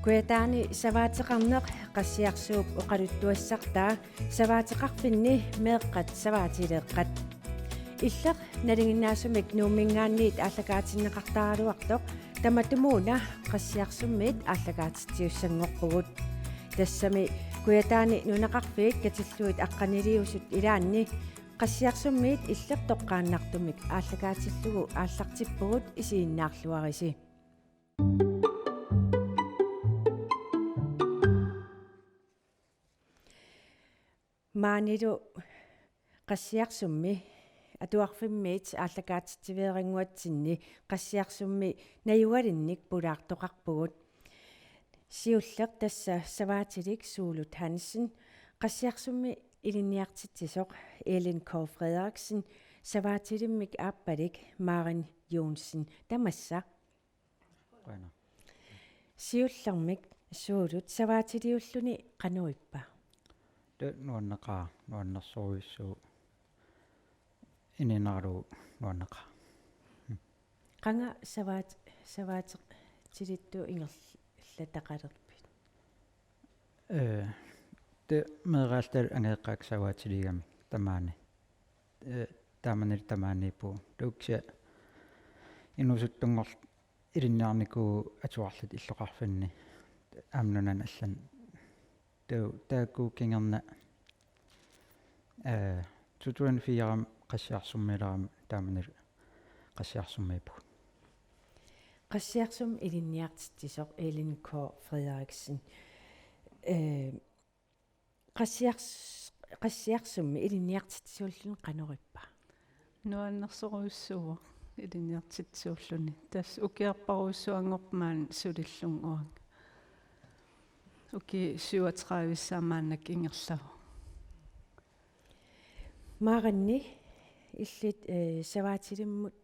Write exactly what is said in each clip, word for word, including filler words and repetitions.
Kujataani savaateqarneq Qassiarsuup oqaluttuassartaa savaateqarfinni meeqqat savaatileeqqat. Illeq nalinginnaasumik Nuumminngaanniit aallakaatinneqartaraluartoq tamatumuuna Qassiarsummiit aallakaatitsiussanngorpugut. Tassami Kujataani nunaqarfiit katillugit aqqaniliusut ilaanni Qassiarsummiit illeq toqqaannartumik aallakaatillugu aallartippugut, isiginnaarluarisi. Maanilu Qassiarsummi atuarfimmiit aallakaatitsiveerannguatsinni Qassiarsummi najugalinnik pulaartoqarpugut. Siulleq tassa savaatilik Suulut Hansen, Qassiarsummi ilinniartitsisoq Ellen K. Frederiksen, savaatilimmik aappalik Maren Johnsen. Tamassa. Qujanaq. Siullermik Suulut, savaatiliulluni qanoq ippa? Taava nuanneqaaq, nuannersorujussuuvoq, inineralugu nuanneqaaq. Qanga savaat-, savaatilittut ingerlataqalerpit? Ee, taava meeraaltalu angajoqqaakka savaatiliigamik tamaani. Ee, taamanilu tamaaniippugut. Taava kisianni inuusuttunngorluta ilinniarnikuuvugut atuarluta illoqarfinni aamma nunani allani. Taava taakku kingorna, ee, to tusind fire-mi Qassiarsummiilerama taamanilu Qassiarsummiippugut. Qassiarsummi ilinniartitsisoq Ellen K. Frederiksen. Ee, Qassiars-, Qassiarsummi ilinniartitsisuulluni qanoq ippa? Nuannersorujussuuvoq ilinniartitsisuulluni. Tassa ukiorparujussuanngorpoq maani sulillunga uanga. Ukiut syvogtredive maannakkut ingerlavoq. Marenni, illit, ee, savaatilimmut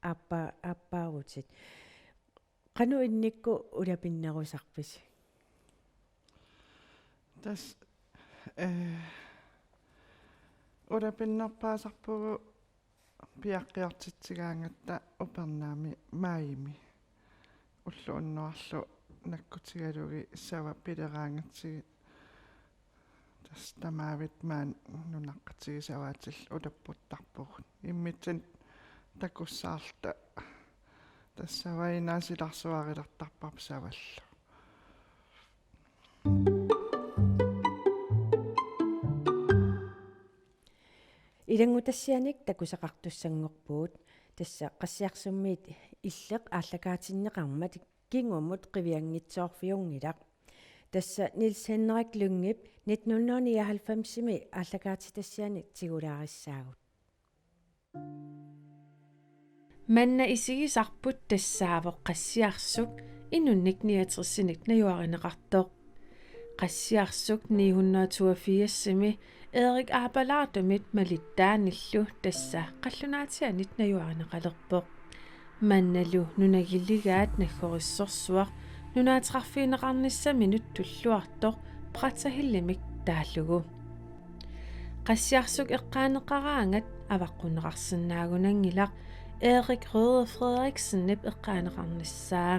aappa-, aappaavutit. Qanoq innikkut ulapinnerusarpisi? Tassa, ee, ulapinnerpaasarpugut piaqqiortitsigaangatta Upernavimmi maajimi. Ulloq unnuarlu nakkutigalugit savaat pileraangatsigit. Tassa tamaavimmi maani nunaqqatigiit savaatillit ulapputtarpugut. Immitsinnut takussaarluta tassa savaat inaat silarsuarilertarparput savallu. Ilanngutassianik takusaqartussanngorpugut, tassa Qassiarsummiit illeq aallakaatinneqarmat kingumut qivianngitsoorfiunngilaq. Tassa Niels Henrik Lyngep nitten hundrede nioghalvfems-imi aallakaatitassianik tigulaarissaagut. Manna isigisarput tassaavoq Qassiarsuk inunnik niogtresinik najuarineqartoq. Qassiarsuk ni hundrede toogfirs-imi Erik Aapalaartumit malittaanillu tassa qallunaatianit najuarineqalerpoq. Mannalu nunagiligaat naggorissorsuaq nunaateqarfigineqarnissaminut tulluartoq Pratsahillimik taallugu. Qassiarsuk eqqaaneqaraangat avaqqunneqarsinnaagunanngilaq Erik Røde Frederiksenip eqqaaneqarnissaa.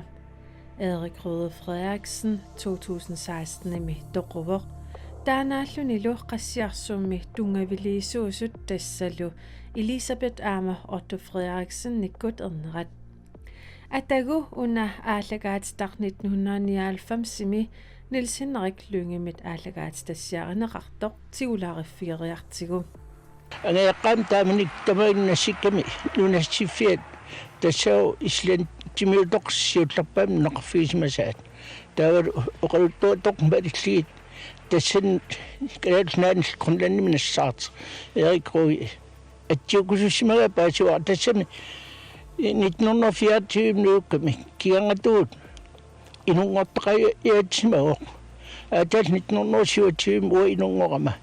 Erik Røde Frederiksen to tusind seksten-imi toquvoq. Taannaallunilu Qassiarsummi tunngaviliisuusut tassalu Elisabeth aamma Otto Frederiksennikkut ernerat. Atagu una aallakaatitaq nitten hundrede nioghalvfems-imi Niels Henrik Lyngemit aallakaatitassiarineqartoq tigulaariffigeriartigu. Angajoqqaami taamani tamaani nassikkami nunassiffiat tassaavoq Islandimiutoq siullerpaamik nunaqarfigisimasaat. Taava oqaluttuatoq malillugit tassani Kalaallit Nunaanni Grønlandimi nassaartoq Erik Røde atsiukusussimagaa paasivara, tassami nitten hundrede fireogtyve nuukkami kigangatuut inunngortaqajaatsimavoq. Aatsaat nitten hundrede syvogtyve uanga inunngorama.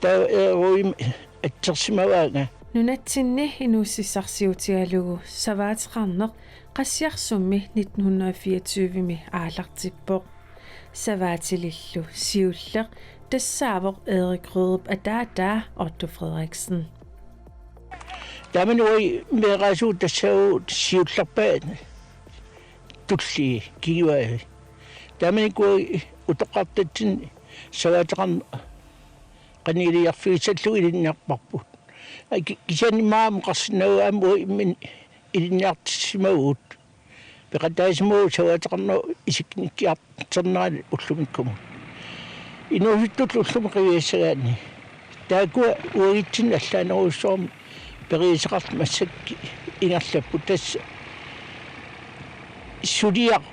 Taava Erik Rødemik atsersimavaanga. Nunatsinni inuussutissarsiutigalugu savaateqarneq Qassiarsummi nitten hundrede fireogtyve-mi aallartippoq. Savaatilillu siulleq tassaavoq Erik Rødep ataataa Otto Frederiksen. Taamani uagut meeraasugut tassaavoq siullerpaat tullii kigivai. Taamanikkut utoqqartatsinni savaateqarneq qanoq iliorfigissallugu ilinniarparput. Aki-, kisianni maani oqarsinnaavugut aamma uanga imminut ilinniartissimavugut. Peqataasimavoq savaateqarnerup isiknikkiartornerani ullumikkumut. Inuusuttullu ullumi qiviassagaanni. Taakkua uagutsinni allaanerujussuarmik periuseqartut massakkut ingerlapput, tassa suliaq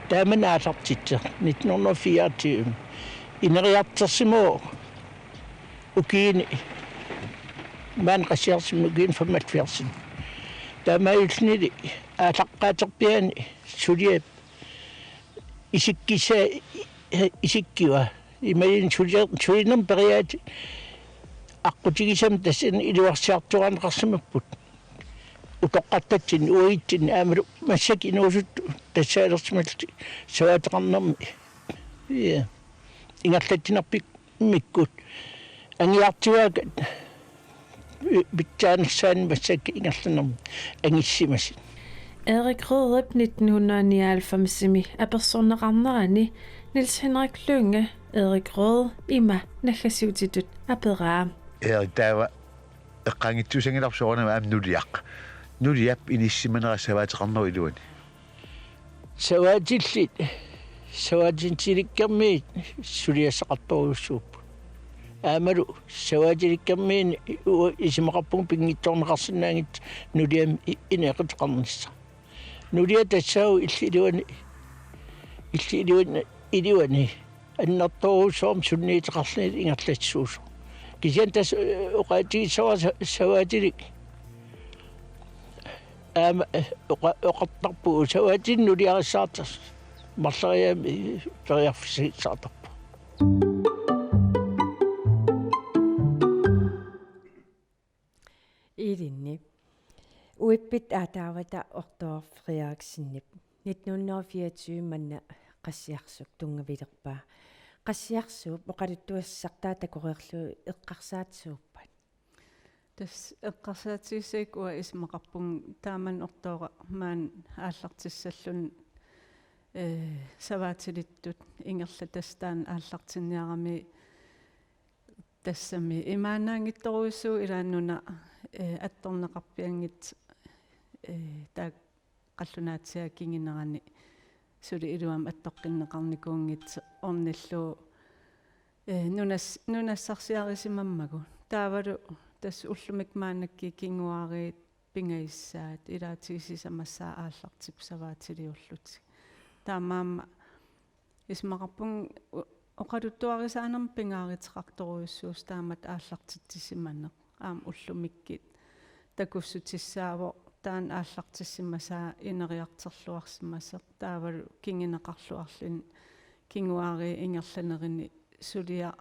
taamani aallartitseq nitten hundrede og fireogtyve. Ineriartorsimavoq ukiuni, maani Qassiarsummi ukiuni femoghalvfjerdsini. Taamaalillunilu aallaqqaaterpiaani suliap isikkisa-, isikkiva. Imaluunniit suli-, sulinermi periaaseq aqqutigisamik tassani iluarsiartuaarneqarsimapput. Utoqqartatsinni, uagutsinni aammalu massakkut inuusuttut tassaalersimallutik savaateqarnermi. Ja. Ingerlatsinerpik mikkut angiartuaakkat pitsaanersaanni massakkut ingerlanermi angissimasut. Erik Rødep nitten hundrede nioghalvfemsimi apersorneqarnerani Niels Henrik Lynge Erik Røde ima naggasiutitut aperaa. Erik, taava eqqaanngitsuussanngilarput soorunami aamma nuliaq. Nuliap inissimanera savaateqarnerup iluani. Savaatillit, savaatilikkermiit suliassaqartorujussuupput. Aammalu savaatilikkermiinni u-, isumaqarpunga pinngitsoorneqarsinnaanngitsoq nuliami i-, inequteqarnissaq. Nuliaq tassaavoq illit iluani, illit iluani, iluani annertoorujussuarmik sunniuteqarluni ingerlatsisuusoq. Kisianni tassa, eh, oqaatigissavara sa-, savaatilik. Aamma, eh, oqa-, oqartarpugut savaatinik nuliarissaartarsi. Marloriaammik, eh, periarfissagissaartarpugut. Ilinni. Uippit aataavata Otto Frederiksenip nitten hundrede og fireogtyve manna Qassiarsuup tunngavilerpaa. Qassiarsuup oqaluttuassartaa takoreerlugu eqqarsaatisuuppat? Tassa eqqarsaatigissagikkuma isumaqarpunga taamani Otto maani aallartissalluni, eh, savaatilittut ingerlatassat taanna aallartinniarami. Tassami imaannaanngitsorujussuuvoq ilaannuna, eh, attorneqarpianngitsoq, eh, taakku qallunaatsiaat kingunerani suli iluamik attoqqinneqarnikuunngitsoq ornillugu, eh, nunas-, nunassarsiarisimammagu. Taavalu tassa ullumikkut maannakkut kinguaariit pingajussaat, ilaatigut sisamassaat aallartipput savaatiliullutik. Taamaammat isumaqarpunga o-, oqaluttuarisaanermut pingaaruteqartorujussuusoq taamatut aallartitsisimaneq. Aamma ullumikkut takussutissaavoq taanna aallartissimasaa ineriartorluarsimasoq. Taavalu kinguneqarluarluni kinguaariit ingerlanerini suliaq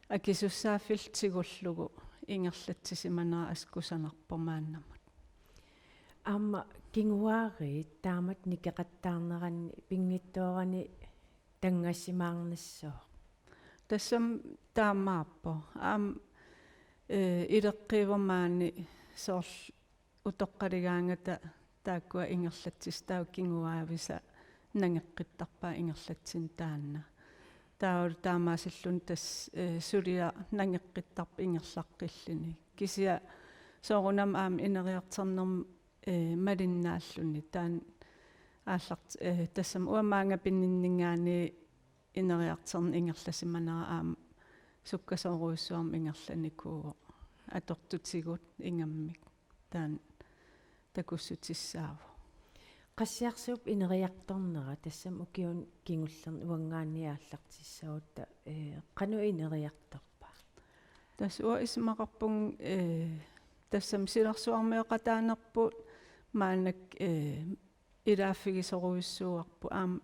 akisussaaffillu tigullugu ingerlatsisimanera assut kusanarpoq maannamut. Aamma kinguaariit taamatut nikeqattaarneranni pinngitsoorani tanngassimaarnissooq. Tassami taamaappoq. Aamma, eh, ileqqiivoq maani soorlu utoqqaligaangata taakkua ingerlatsisut taava kinguaavisa nangeqqittarpaat ingerlatsineq taanna. Taavalu taamaasilluni tassa, eh, suliaq nangeqqittarpoq ingerlaqqilluni. Kisianni soorunami aamma ineriartornermut, eh, malinnaalluni taanna aallart-, eh, tassami uanga maanga pininninngaanniit ineriartorneq ingerlasimanera aamma sukkasoorujussuarmik ingerlanikuuvoq. Atortutigut ingammik taanna takussutissaavoq. Qassiarsuup ineriartornera tassami ukiuni kingullerni uanngaanniit aallartissagutta, eh, qanoq ineriartorpa? Tassa uanga isumaqarpunga, eh, tassami silarsuarmioqataanerput maannakkut, eh, ilaaffigisorujussuuarput aamma,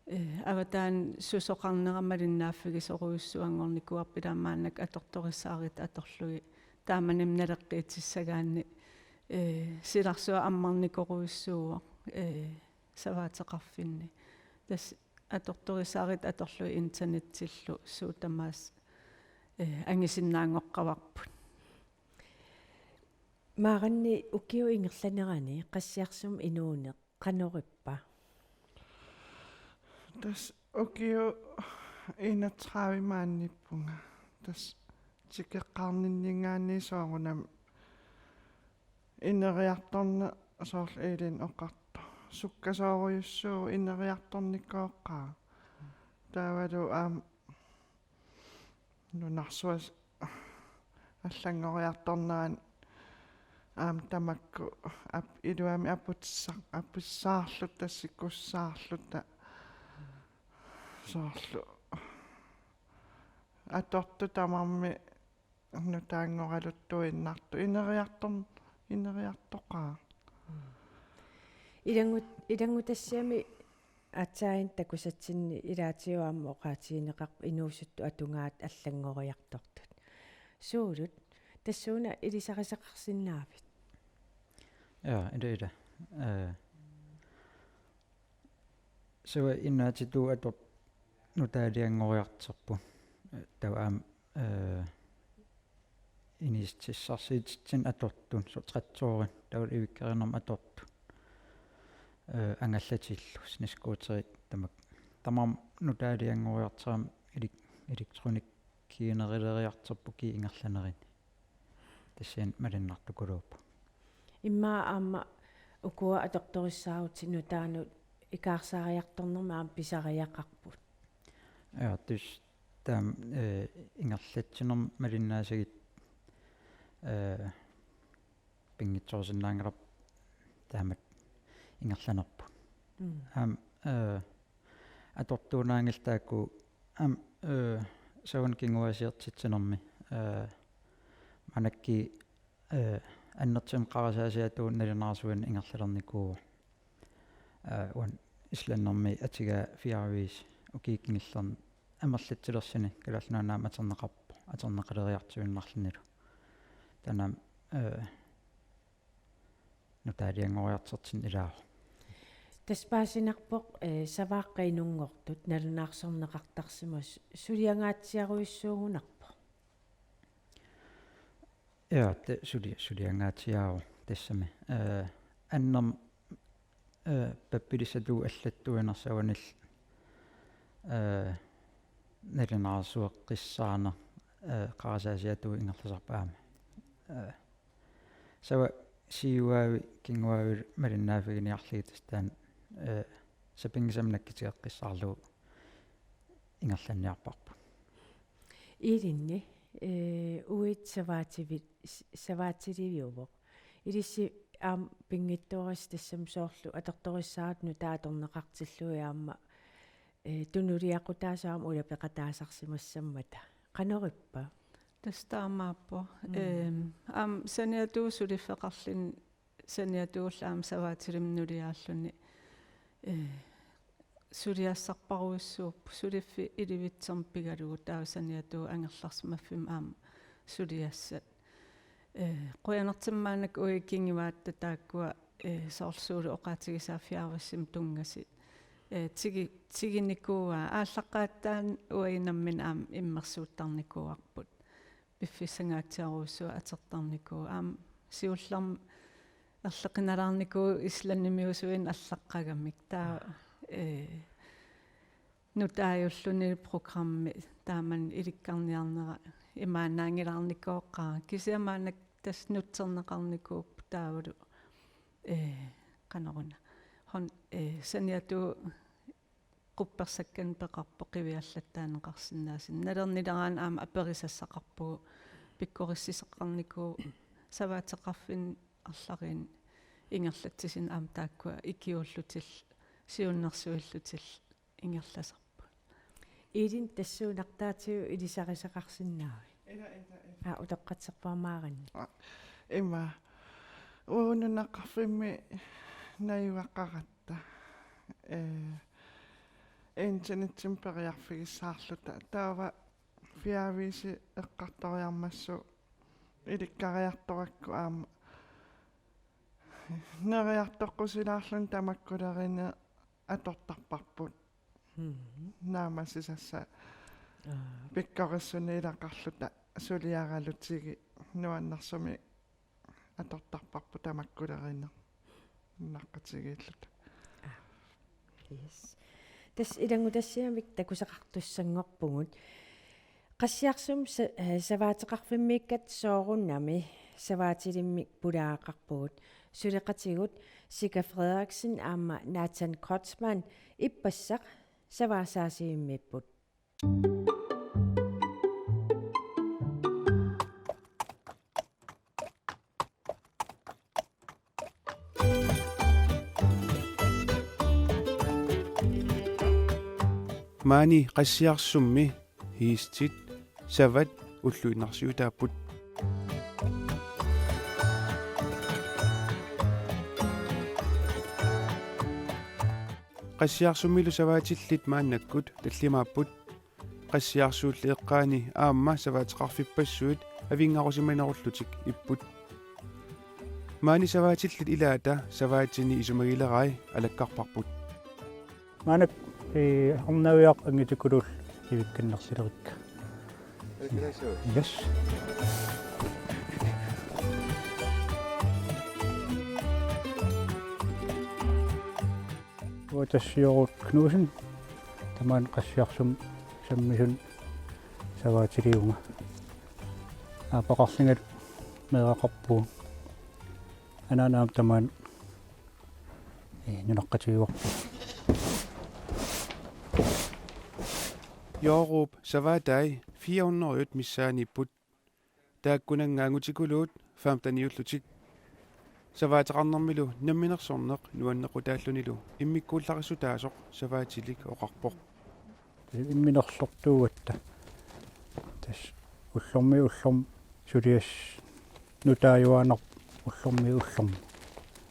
eh, avataani susoqarnera malinnaaffigisorujussuanngornikuuarput, ilaa maannakkut atortorissaarutit atorlugit taamanimi naleqqiutissagaanni, eh, silarsuaq ammarnikorujussuuvoq, eh, savaateqarfinni. Tassa atortorissaarutit atorlugit internetsillu suut tamaasa, eh, angusinnaanngoqqavarput. Maaranni ukiup ingerlanerani Qassiarsummi inuuneq qanorippa? Tassa ukiut enogtredive maaniippunga. Tassa tikeqqaarninninngaanniit soorunami ineriartorneq, soorlu Elin oqartoq, sukkasoorujussuuvoq, ineriartornikooqaaq. Taavalu aamma nunarsuaq allanngoriartornerani aamma tamakku ap-, iluamik aputissaq-, aputissaarluta, sikussaarluta, soorlu atortut tamarmik nutaanngoraluttuinnartut, ineriartor-, ineriartoqaaq. Ilanngut-, ilanngutassiami aatsaat takusatsinni ilaatigut aamma oqaatigineqarpoq inuusuttut atugaat allanngoriartortut. Suulut, tassuuna ilisarisaqarsinnaavit? Ja, ila, ila. Eh, suut innuttaasut atortut nutaalianngoriartorput. Eh, taava aamma, eh, inississarsiutitsinni atortut, soorlu traktorit, taavalu ivikkarinermut atortut. Eh, angallatillu, snescooterit tamakku. Tamarmik nutaalianngoriartoramik elek-, elektronikkiinerileriartorput ukiup ingerlanerani. Tassani malunnartukuluupput. Immaqa aamma ukua atortorissaarutit nutaanut ikaarsaariartornermi aamma pisariaqarput. Ja, tassa taama, eh, ingerlatsinermi malinnaasagit, eh, pinngitsoorusinnaanngilarput taamatut ingerlanerput. Mm. Aamma, eh, atortuunaanngillat taakku aamma, eh, savani kinguaassiortitsinermi, eh, maannakkut, eh, annertuumik qarasaasiaatut nalunaarsuineq ingerlalernikuuvoq. Eh, uani Islandimi atugaat Fjarðavísir ukiuni kingullerni amerlatsilersuni Kalaallit Nunaanni aamma atorneqarpoq, atorneqaleriartuinnarlunilu. Taanna, eh, nutaalianngoriartortinneq ilaavoq. Tassa paasinarpoq, eh, savaaqqat inunngortut nalunaarsorneqartarsimasut, suliangaatsiarujussuugunarpoq? Ja, ta-, suli-, suliangaatsiarpoq tassami. Eh, annermik, eh, pappilissatut allattuinersavanil, eh, nalunaarsueqqissaaneq, eh, qarasaasiaatut ingerlasarpoq aamma. Eh, Sava siuaavi kinguaavilu malinnaaffiginiarlugit tassa taanna, eh, sapinngisamik nakkutigeqqissaarlugu ingerlanniarparput. Elin, eh, uagut savaativit-, s-, savaatiliviuvoq. Ilissi aamma pinngitsoorassi tassami soorlu atortorissaarutit nutaat atorneqartillugit aamma, eh, tunuliaqutaasut aamma ulapeqataasarsimassammata. Qanorippa? Tassa taamaappoq. Mm. Ehm, aamma saniatigut suliffeqarluni saniatigullu aamma savaatilimmik nuliaalluni, eh, suliassarparujussuupput, suliffik ilivitserneq pigalugu taava saniatigut angerlarsimaffimmik aamma suliassat. Eh, qujanartumik maannakkut uagut kinguaatta taakkua, eh, soorlu Suulup oqaatigisaa Fjarðavísimi tunngasut, eh, tigi-, tiginikuuaat, aallaqqaattaani uagut nammineq aamma immersuuttarnikuuarput. Piffissangaatsiarujussuaq atortarnikuuvoq. Aamma siullermik erloqinalaarnikuuvoq islandimiuusuineq allaqqagamik. Taava, eh, nutaajulluni programmi taamani ilikkarniarnera imaannaanngilaarnikooqaara. Kisianni maannakkut tassa nutserneqarnikuupput taavalu, eh, qanoruna. Hon-, eh, saniatigut quppersakkanik peqarpoq qiviallattaarneqarsinnaasunik. Nalornileraanni aamma aperisassaqarpugut, pikkorissisoqarnikuuvoq savaateqarfinni arlalinni ingerlatsisunik aamma taakkua ikiuullutillu, siunnersuillutillu ingerlasarput. Elin, tassuunartaatigut ilisarisaqarsinnaavit? Ila, ila, ila. Aa, utoqqatserpara Maarinni. Aa, ima. Uagut nunaqarfimmi najugaqaratta. Eh, internetsimik periarfigissaarluta. Taava Fjarðavísir eqqartoriarmassuk ilikkariartorakku aamma neriartoqqusilaarluni tamakkulerineq atortarparput. Mhm. Naammassisassat Aa. pikkorissuni ilaqarluta suliaralutigi nuannersumik atortarparput tamakkulerineq naqqatigiilluta. Aa. Yes. Tassa ilanngutassiamik takusaqartussanngorpugut. Qassiarsumi sa-, eh, savaateqarfimmiikkatta soorunami savaatilimmik pulaaqarpugut. Suleqatigut Sika Frederiksen aamma Nathan Kreutzmann ippassaq savaasaassivimmiipput. Maani Qassiarsummi hiistit savat ulluinnarsiutaapput. Qassiarsummilu savaatillit maannakkut tallimaapput. Qassiarsuulli eqqaani aamma savaateqarfippassuit avinngarusimanerullutik ipput. Maani savaatillit ilaata savaatini isumagilerai alakkarparput. Maanna, eh, arnaviaq angitikuluullu ivikkannersilerikka. Yes. Uatassiorut Knudsen, tamaani Qassiarsummi sammisuni savaatiliivunga. Aappaqarlungalu meeraqarpugut. Anaana aamma tamaani, eh, nunaqqatigivarput. Jooruup savaatai fire hundrede missaaniipput. Taakkunannga angutikuluut femteniullutik. Savaateqarnermilu namminersorneq nuannequtaallunilu immikkuullarissutaasoq savaatilik oqarpoq. Imminersortuugatta. Tassa ullormiit ullormut suliassaq nutaajuaannarpoq ullormiit ullormut.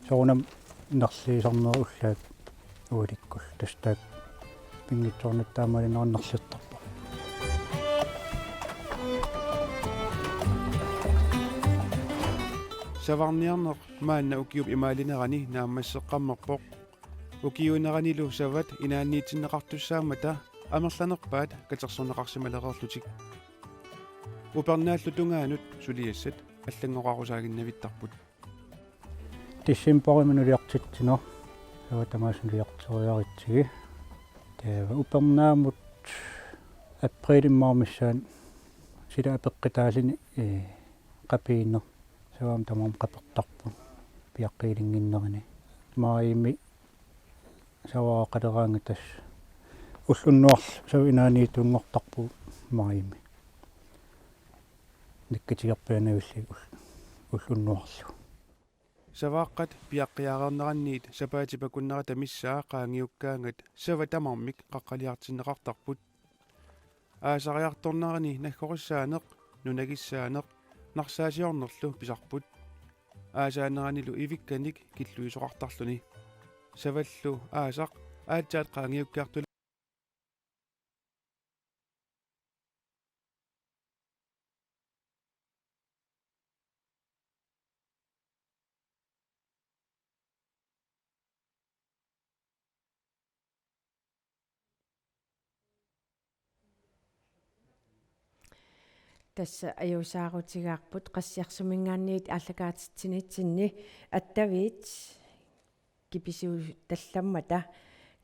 Soorunami nerliisarnerit ullaat ualikkullu. Tassa taakku pinngitsoornatik taamaalinnerannik nerlertarpara. Savarniarneq maanna ukiup imaalinerani naammasseqqammerpoq. Ukiuuneranilu savat inaanniitsinneqartussaammata amerlanerpaat katersorneqarsimalereerlutik. Upernaallu tungaanut suliassat allanngorarusaaginnavittarput. Decembarimi nuliartitsineq, savat tamaasa nuliarteriaritsigit. Taava upernaamut apriilip immaqa missaani sila apeqqutaalluni, ee, qapiineq. Savat aamma tamarmik qapertarput piaqqiilinnginnerini. Maajimi savat oqaleraangat tassa ulloq unnuarlu savat inaanniittunngortarpugut maajimi. Nakkutigerpianavilli ul-, ulloq unnuarlu. Savaaqqat piaqqiareerneranniit sapaatip akunnerata missaa qaangiukkaangat savat tamarmik qaqqaliartinneqartarput. Aasariartornerani naggorissaaneq, nunagissaaneq, narsaasiornerlu pisarput. Aasaaneranilu ivikkanik killuisoqartarluni. Savallu aasaq aatsaat qaangiukkiartuli. Tassa ajuusaarutigaarput Qassiarsuminngaanniit aallakaatitsinitsinni attaviit kipisiutallammata.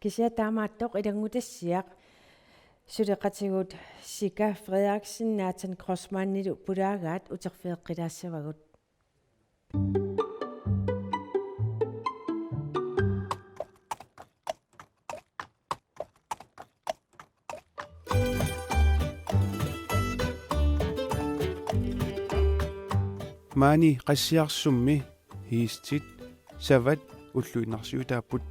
Kisianni taamaattoq ilanngutassiaq suleqatigut Sika Frederiksen Nathan Kreutzmannilu pulaagaat uterfigeqqilaassavagut. Maani Qassiarsummi hiistit savat ulluinnarsiutaapput.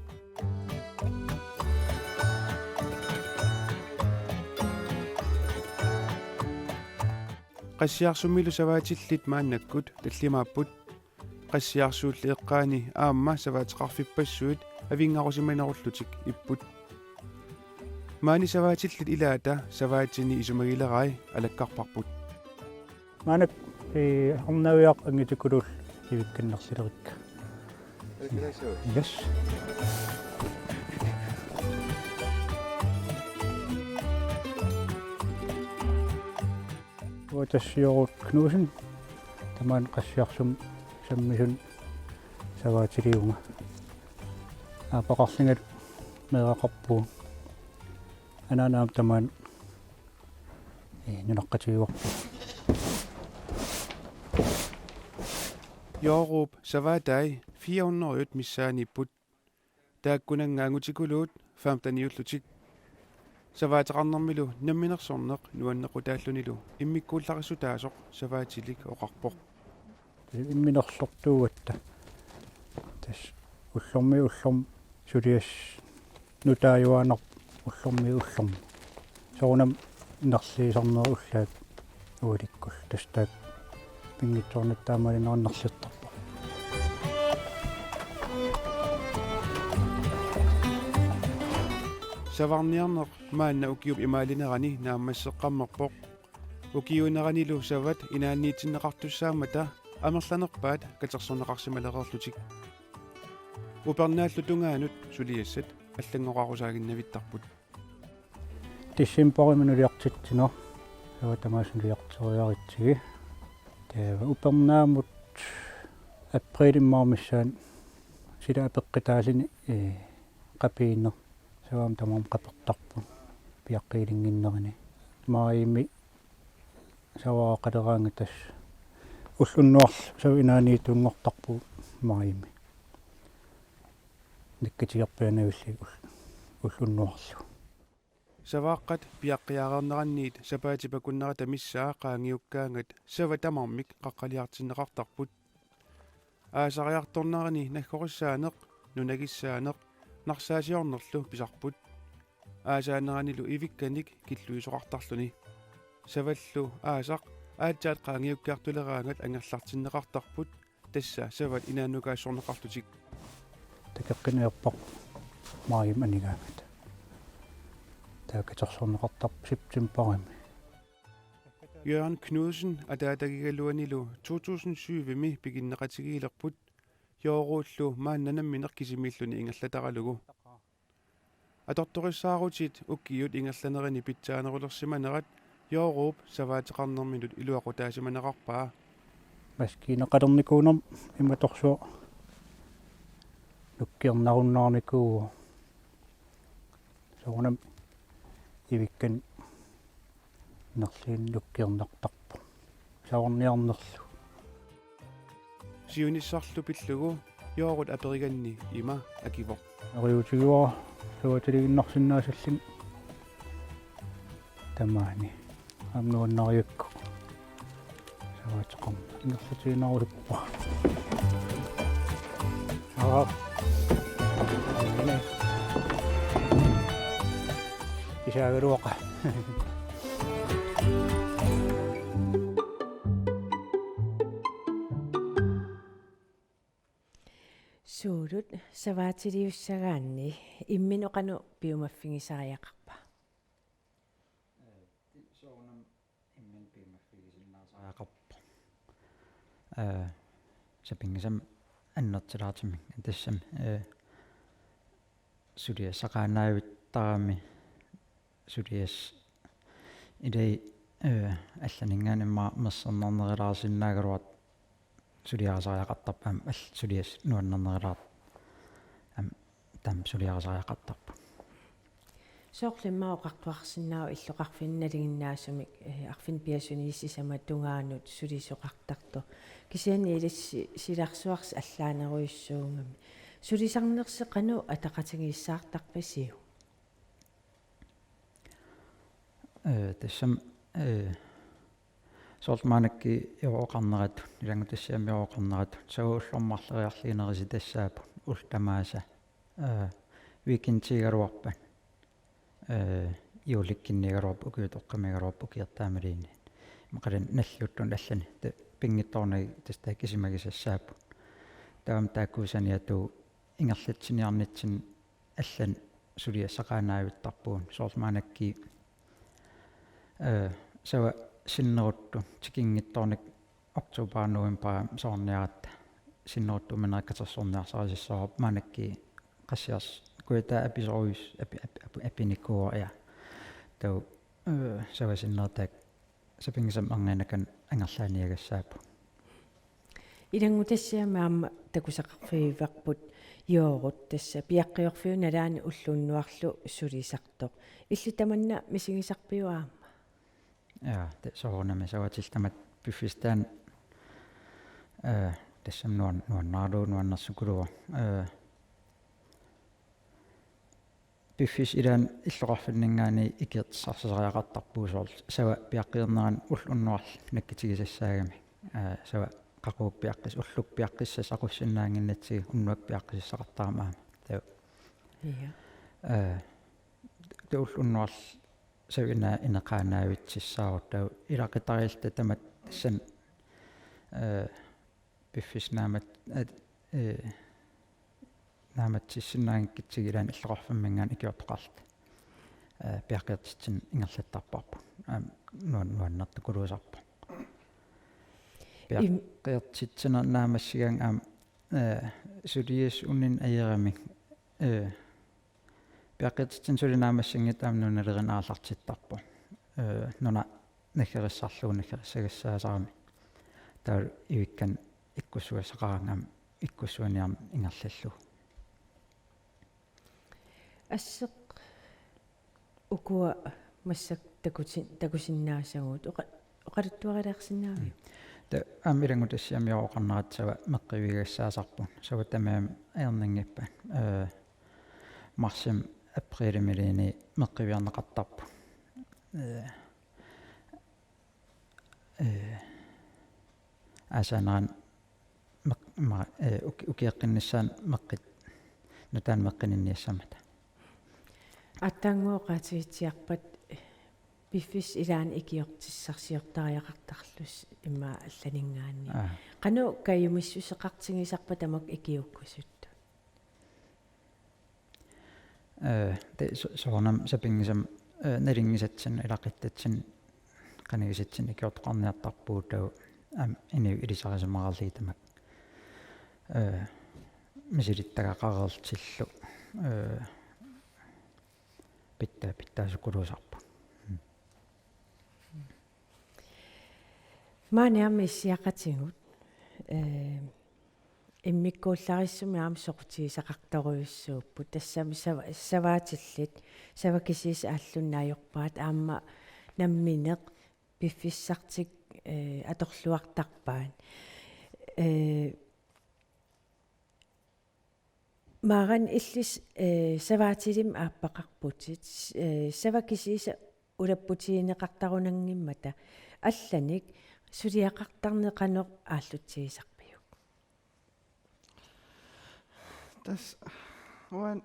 Qassiarsummilu savaatillit maannakkut tallimaapput. Qassiarsuulli eqqaani aamma savaateqarfippassuit avinngarusimanerullutik ipput. Maani savaatillit ilaata savaatini isumagilerai alakkarparput. Maanna, ee, arnaviaq angitikuluullu ivikkannersilerikka. Yes. Uatassiorut Knudsen, tamaani Qassiarsummi sammisuni savaatiliivunga. Aappaqarlungalu meeraqarpugut. Anaanaam tamaan, ee, nunaqqatigiuarput. Jooruup savaatai fire hundrede missaaniipput. Taakkunannga angutikuluut femteniullutik. Savaateqarnermilu namminersorneq nuannequtaallunilu immikkuullarissutaasoq savaatilik oqarpoq. Imminersortuugatta. Tassa ullormiit ullormut suliassaq nutaajuaannarpoq ullormiit ullormut. Soorunami nerliisarnerit ullaat ualikkullu. Tassa taakku pinngitsoornatik taamaalinnerat nerlertarput. Savarniarneq maanna ukiup imaalinerani naammasseqqammerpoq. Ukiuuneranilu savat inaanniitsinneqartussaammata amerlanerpaat katersorneqarsimalereerlutik. Upernaallu tungaanut suliassat allanngoqarusaaginnavittarput. Decembarimi nuliartitsineq, savat tamaasa nuliarteriaritsigit. Taava upernaamut aprilip missaani sila apeqqutaalluni, ee, qapiineq. Savat aamma tamarmik qapertarput piaqqiilinnginnerini. Maajimi savaat oqaleraangat tassa ulloq unnuarlu savat inaanniittunngortarpugut maajimi. Nakkatigerpianavillugit ul-, ulloq unnuarlu. Savaaqqat piaqqiareerneranniit sapaatip akunnerata missaa qaangiukkaangat savat tamarmik qaqqaliartinneqartarput. Aasariartornerani naggorissaaneq, nunagissaaneq, narsaasiornerlu pisarput. Aasaaneranilu ivikkanik killuisoqartarluni. Savallu aasaq aatsaat qaangiukkiartuleraangat angerlartinneqartarput, tassa savat inaannukaassorneqarlutik. Takeqqinniarpara maajimi anigaangata. Taava katersorneqartarpoq septembarimi. Jørgen Knudsen ataatagigaluanilu to tusind syvimi piginneqatigiilerput, Jooruullu maanna nammineq kisimiilluni ingerlataralugu. Atortorissaarutit ukiut ingerlanerini pitsaanerulersimanerat Jooruup savaateqarnerminut iluaqutaasimanerarpaa. Maskiinaqalernikuunermi imatorsuaq nukkiornarunnaarnikuuvoq. Soorunami ivikkanik nerliinik nukkiornartarpoq. Savarniarnerlu. Siunissarlu pillugu Joorut aperiganni ima akivoq: Neriuutigaara savaatiliiginnarsinnaasallunga tamaani. Aamma nuannarigakku savaateqarneq ingerlatiinnarusuppunga. Aa. Aamma. Isaagaluaqa. Suulut savaatiliussagaanni imminut qanoq piumaffigisariaqarpa? Ee, soorunami imminut piumaffigisinnaasariaqarpoq. Ee, sapinngisamik annertulaartumik tassami, ee, suliassaqaannaavittarami suliassaq ilai, ee, allaninngaanniit immaqa mersernarnerulaarsinnaagaluartoq suliarisariaqartarpoq aamma all-, suliassaq nuannernerulaartoq aamma taama suliarisariaqartarpoq. Soorlu immaqa oqartuarsinnaavoq illoqarfinni nalinginnaasumik, eh, arfineq-pingasunit sisamat tungaanut sulisoqartartoq. Kisianni ilissi silarsuarsi allaanerujussuugami. Sulisarnersi qanoq ataqatigiissaartarpisiuk? Ee, tassami, ee, soorlu maannakkut Jooruk oqarneratut, ilanngutassiami Jooruk oqarneratut, savaat ullormut marloriarlugu nerisassaapput ullut tamaasa, ee, weekendiugaluarpat, ee, juulikkinniugaluarpat, ukiutoqqamiugaluarpat, ukiortaamiluunniit. Imaluunniit nalliuttunik allanik, ta-, pinngitsoornagit tassa taakku isumagisassaapput. Taava taakku saniatigut ingerlatsiniarnitsinni allanik suliassaqaannaavittarpugut, soorlu maannakkut, ee, savaat sinneruttut tikinngitsoornagit oktober, november savarniaratta sinneruttuuminerit katersorniarsarisassavavut, maannakkut qassiars-, kujataa apisorujussuu api-, api-, api-, apinikuuara, ja. Taava, ee, savasinnerit taakku sapinngisamik erniinnakkanik angerlaanniagassaapput. Ilanngutassiami aamma takusaqarfigivarput Joorut, tassa piaqqiorfiup nalaani ulloq unnuarlu sulisartoq. Illit tamanna misigisarpiuk aamma? Ja, te soorunami savatillit tamatta piffissaq taanna, eh, tassami nuan-, nuannaralugu nuannersukuluuvoq. Eh, piffissap ilaani illoqarfinninngaanniit ikiortissarsisariaqartarpugut, soorlu sava piaqqiornerani ulloq unnuarlu nakkutigisassaagami. Aa, sava qaqugu piaqqis-, ulloq piaqqissasoq aqussinnaannginnatsigu unnuaq piaqqisassaqartarami aamma. Taava. Ja. Aa, taava ulloq unnuarlu sava ina-, ineqaanaavitsissaarut, taava ilaqutariilluta tamatta tassani, aa, piffissaq naamat-, at-, ee, naammatsissinnaanngikkutsigu ilaanni illoqarfimminngaanniit ikiortoqarluta. Ee, piaqqiortitsineq ingerlattarparput. Aamma nuan-, nuannertukuluusarpoq. Im- Piaqqiortitsineq naammassigaangat aamma, ee, suliassaq uninnga ajoramik, ee, piaqqiortitsineq suli naammassinngitsoq aamma nunalerineq aallartittarpoq. Ee, nuna naggerissarlugu naggerissagassaasarami. Taava ivikkanik ikkussugassaqaraangat aamma ikkussuaniarneq ingerlallugu. Asseq ukua massakkut takutin-, takusinnaasagut oqa-, oqaluttuarilaarsinnaaviuk? Mm. Taava aamma ilanngutassiami oqarneratta sava meqqivigassaasarput. Sava tamarmik ajornanngippat. Ee, marsimi aprilimiluunniit meqqiviarneqartarput. Ee, ee, aasaanerani meq-, ma-, ee, uki-, ukioqqinnissaanut meqqit-, nutaanik meqqininniassammata. Aatsaannguaq oqaatigitsiarpat piffissap ilaani ikiortissarsiortariaqartarlusi immaqa allaninngaanniit. Aa. Qanoq kajumissuseqartigisarpa tamakku ikiuukkusuttut? Ee, te so-, soorunami sapinngisamik, ee, nalunngisatsinnut ilaquttatsinnik qanigisatsinnut ikiortoqarniartarpugut, taava aamma inuit ilisarisimareerlugit tamakku, ee, misilittagaqareerlutillu, ee, pitsaa-, pitsaasukuluusarput. Mm. Maani aamma issiaqatigut, ee, immikkuullarissumik aamma soqutigisaqartorujussuupput. Tassami sava-, savaatillit, sava kisiisa aallunnik ajorpaat, aamma nammineq piffissartik, ee, atorluartarpaat. Ee, Maarani illit, ee, savaatilimmik aappaqarputit, ee, sava kisiisa ulapputigineqartarunanngimmata allanik suliaqartarneq qanoq aallutsigisarpiuk? Tassa uani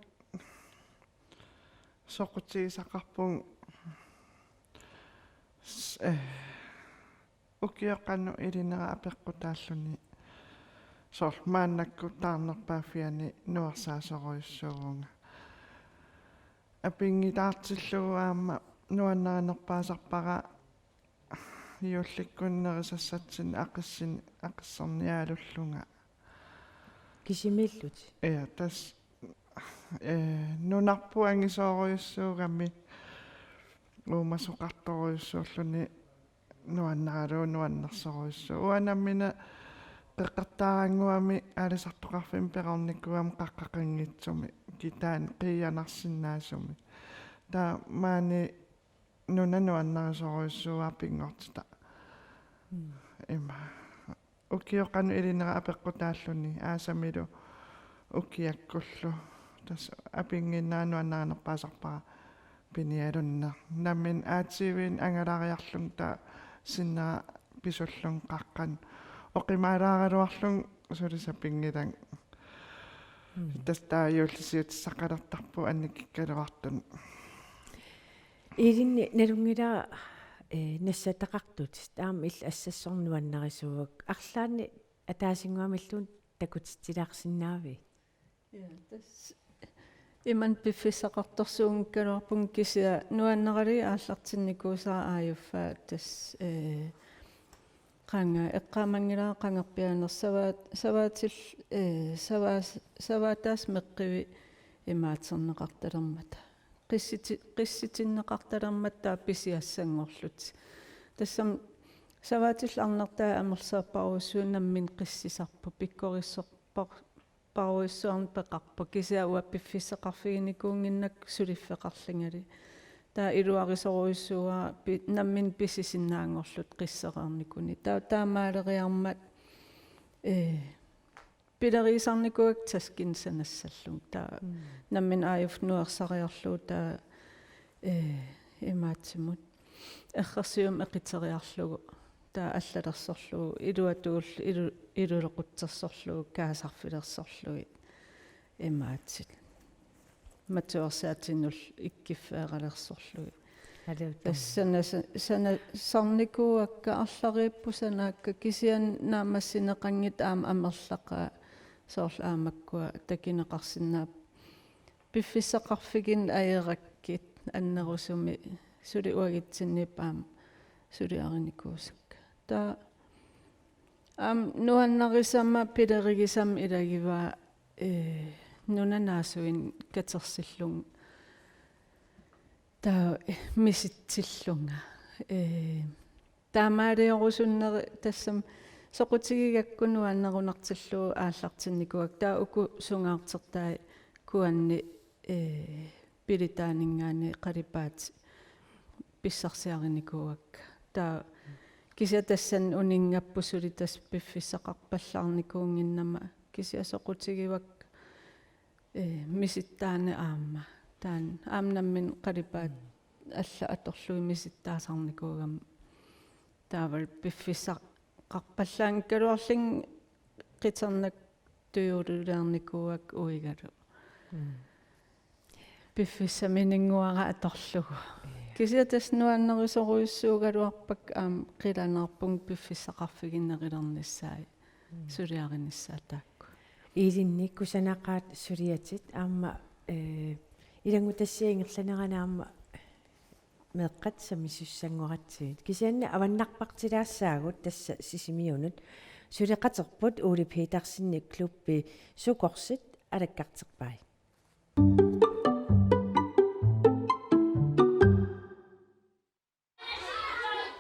soqutigisaqarpunga s-, ee, ukioq qanoq ilinera apeqqutaalluni, soorlu maannakkut taarnerpaaffiani nuersaasorujussuuvunga. Apinngisaartillugu aamma nuannarinerpaasarpara juullikkut nerisassatsinnik aqissin-, aqissernialullunga. Kisimiillutit? Ja, tassa, ee, nunarput angisoorujussuugami uumasoqartorujussuulluni nuannaralugu nuannersorujussuuvoq. Uanga nammineq qeqertaarannguamik aalisartoqarfimmi perornikuugama qaqqaqanngitsumik kitaani qiianarsinnaasumik. Taava maani nuna nuannarisorujussuuara pinngortitaq. Mm. Ima. Ukioq qanoq ilinera apeqqutaalluni aasamilu ukiakkullu. Tassa apinnginnera nuannarinerpaasarpara piniarunneq. Nammineq A T V-nik angalariarlunga taava sinnera pisullunga qaqqanut. Oqimaalaaraluarlunga suli sapinngilanga. Mm. Tassa taava juullisiutissaqalertarpugut annikikkaluartut. Ilinni nalunngilara, ee, nassataqartutit, aamma illit assassorneq nuannarisuugakku. Arlaannik ataasinnguamilluunniit takutitsilaarsinnaavit? Ja, tassa imannak piffissaqartorsuunngikkaluarpunga, kisianni nuannaralugit aallartinnikuusara aajuffaa tassa, ee, qanga eqqaamanngilara qangarpiaaneq savaat-, savaatil-, ee, savaas-, savaataasa meqqivik imaaterneqartalermata. Qissiti-, qissitinneqartalermata taava pisiassanngorlutik. Tassami Savaatillu arnartai amerlasoorparujussuit nammineq qissisarput, pikkorissorpar-, parujussuarnik peqarput, kisianni uanga piffissaqarfiginikuunnginnakku suliffeqarlungali. Taava iluarisorujussuuara pi-, nammineq pisisinnaanngorlutik qissereernikunik. Taava taamaaleriarmat, ee, pilerigisarnikuuakka taskinik sanassallunga. Taava Mm. nammineq aajuku nuersariarlugu taava, ee, imaattumut. Errorsiumik eqiteriarlugu. Taava allalersorlugu, iluatugullu, ilu-, ilulequtsersorlugu, kaasarfilersorlugit. Imaattumut. Matuersaatinullu ikkiffeeralersorlugit. Aluutam. Tassa sana-, sana-, sanassarnikuuakka, arlariipput sanaakka, kisianni naammassineqanngitsut aamma amerlaqaat, soorlu aamma makkua takuneqarsinnaapput. Piffissaqarfiginneq ajorpakkit annerusumik, suli uagutsinniippoq aamma suliarinikuusakka. Taava aamma nuannarisama pilerigisama ilagivaa, ee, nunanaasuinik katersillunga. Taava misitsillunga. Ee, taamaaliorusunneri tassami soqutigigakku nuannerunartillugu aallartinnikuuakka. Taava uku sungaartortai kuanni, ee, pilitaaninngaanniit qalipaatit pissarsiarinikuuakka. Taava kisianni tassani uninngapput suli tassa piffissaqarpallaarnikuunnginnama, kisianni soqutigivakka, ee, misittaaneq aamma. Taanna aamma nammineq qalipaatit allat atorlugit misittaasarnikuugami. Taavalu piffissaqarpallaanngikkaluarlunga qitornattujuuliornikuuakka uigalu. Mm. Piffissamininnguara atorlugu. Kisianni tassa nuannerisorujussuugaluarpakka aamma qilanaarpunga piffissaqarfiginerulernissaat, mm, suliarinissaat taakku. Ilinni kusanaqaat suliatit aamma, ee, ilanngutassiaq ingerlanerani aamma meeqqat sammisussanngorput. Kisianni avannarpartilaassaagut tassa Sisimiunut suleqaterput Ole Petersenip klubbi Sukorsit alakkarterpai.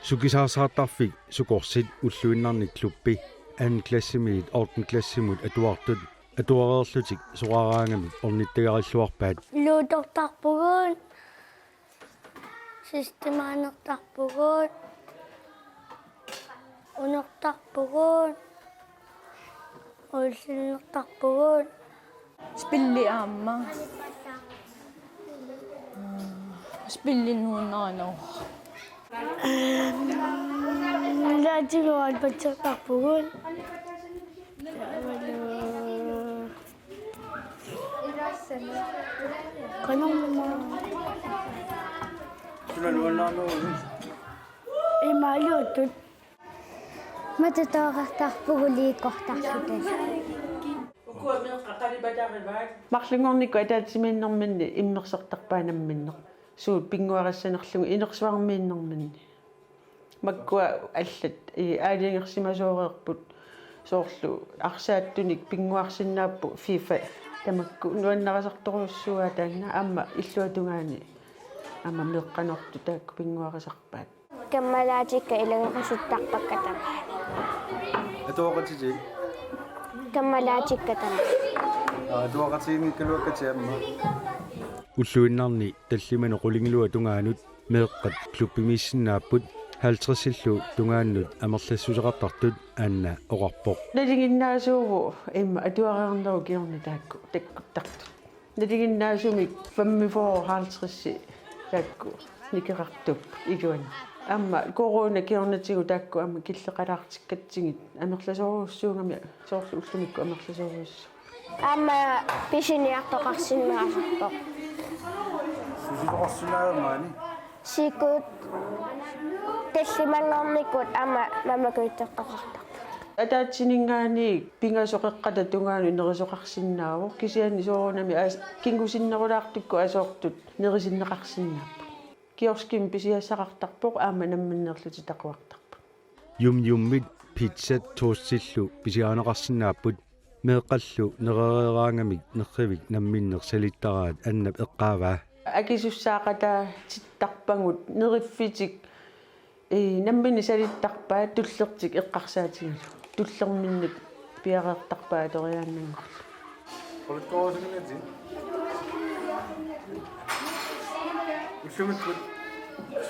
Sukisaarsaartarfik Sukorsit ulluinnarni klubbi anden klassimiit ottende klassimut atuartut atuareerlutik soraaraangamik ornittagarilluarpaat. Luutortarpugut, sistimaanertarpugut, unortarpugut, ullinnertarpugut. Spilli aamma. Spilli nuunnaanoo. Laatigu alpatsertarpugut. Qanormaa. Suna nuannaarneruvoq. Imaaliuttut. Matutooqartarpugut liikortarluta. Marlunngornikkut ataatsimiinnerminni immersortarpaat namminneq. Suut pinnguarissanerlugit inersuarmiinnerminni. Makkua allat, ii, aalajangersimasooreerput soorlu arsaattunik pinnguarsinnaapput FIFA tamakku nuannarisartorujussuuaat taanna aamma illuatungaani aamma meeqqanortut taakku pinnguarisarpaat. Kammalaatikka ilagerusuttarpakka tamaat. Atuaqatitit? Kammalaatikka tamaat. Aa, atuaqatiginngikkaluakkatit aamma. Ulluinnarni tallimanut qulingiluat tungaanut meeqqat klubbimiissinnaapput halvtredsillu tungaannut amerlassuseqartartut Anna oqarpoq. Nalinginnaasuuvoq immaqa atuareernerup kingorna taakku takkuttartut. Nalinginnaasumik femogfyrre halvtreds taakku nikerartuupput iluanni. Aamma corona kingornatigut taakku aamma killeqalaartikkatsigit amerlasoorujussuugamik soorlu ullumikkut amerlasoorujussuuvoq. Aamma pisiniartoqarsinnaasarpoq. Pisiniartoqarsinnaasarpoq maani? Siikut tallimanngornikkut aamma mamakujuttortoqartarpoq. Ataatsimiingaanniit pingasut qeqqata tungaanut nerisoqarsinnaavoq, kisianni soorunami as-, kingusinnerulaartukkut asoortut nerisinneqarsinnaapput. Kioskimi pisiassaqartarpoq aamma namminneerlutik taquartarput. Yum Yummit pizzat toastillu pisiarineqarsinnaapput. Meeqqallu nerereeraangamik nerrivik namminneq salittaraat Annap eqqaavaa. Akisussaaqataatittarpagut neriffitik Ee, nammineq salittarpaat tullertik eqqarsaatigalugu. Tullerminnut piareertarpaat atoriaannanngorlugu. Qulikkorusunnati. Ullumikkut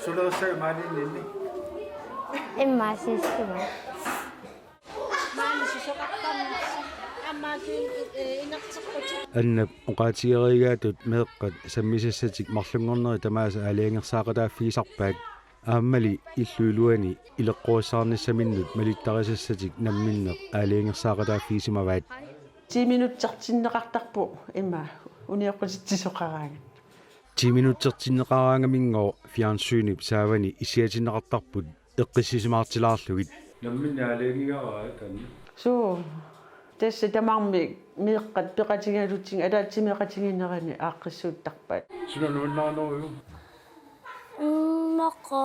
sulerissavit maaniinninni? Immaqa siissumaa. Annap oqaatigereeratut meeqqat sammisassatik marlunngornerit tamaasa aalajangersaaqataaffigisarpaat, aammali illup iluani ileqqorissaarnissaminnut malittarisassatik namminneq aalajangersaaqataaffigisimavaat. Ti minutsertinneqartarpoq ima unioqqutitsisoqaraangat. Ti minutsertinneqaraangaminngooq fjernsynip saavani issiatinneqartarput eqqissisimaartilaarlugit. Namminneq aalajangigaara taanna. Suu. Tassa tamarmik meeqqat peqatigalugit ataatsimeeqatigiinnerini aaqqissuuttarpaat. Suna nuannarinerujuk? Immaqa.